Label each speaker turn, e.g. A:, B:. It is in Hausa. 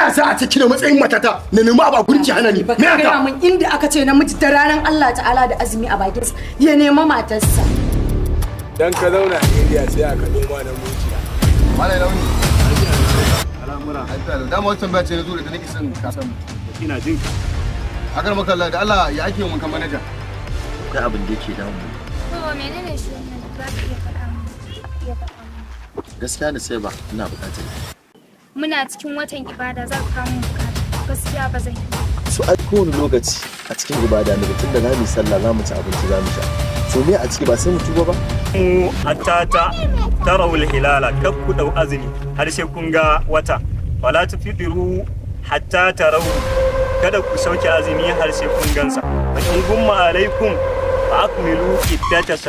A: Ya za a ce kina matsayin matata na nemi abu a gurin ki hana ni?
B: Ba
A: Me
B: ka gaya
A: haka?
B: min inda aka ce namiji da ranar Allah Ta'ala da azumi a bakinsa ya nema matarsa.
C: Dan ka zauna a area sai aka noma na mujiya.
D: Malai launi. Al'amura. Dama wata tambaya ce na zo da nake son ka san.
E: Ina jin ka.
D: Akar makalla, da Allah, ya ake wankan manaja?
F: Akwai abin da yake damu.
G: To, menene shi wannan? Za ka iya faɗa min? Iya faɗa min.
F: Gaskiya ne, sai ba ina bukatar.
G: Muna cikin watan ibada za ka kawo min bukata. Gaskiya ba zan yi.
F: So ai kowane lokaci a cikin ibada ne, tun da za mu yi sallah, za mu ci abinci, za mu sha. To me a ciki ba sai mu tuba ba?
E: Mu hatta ta tarawul hilala, kar ku dau azumi har sai kun ga wata. Wala tufidiru hatta tarau, kada ku sauke azumi har sai kun gansa. Fa in gumma alaikum fa akmilu iddata.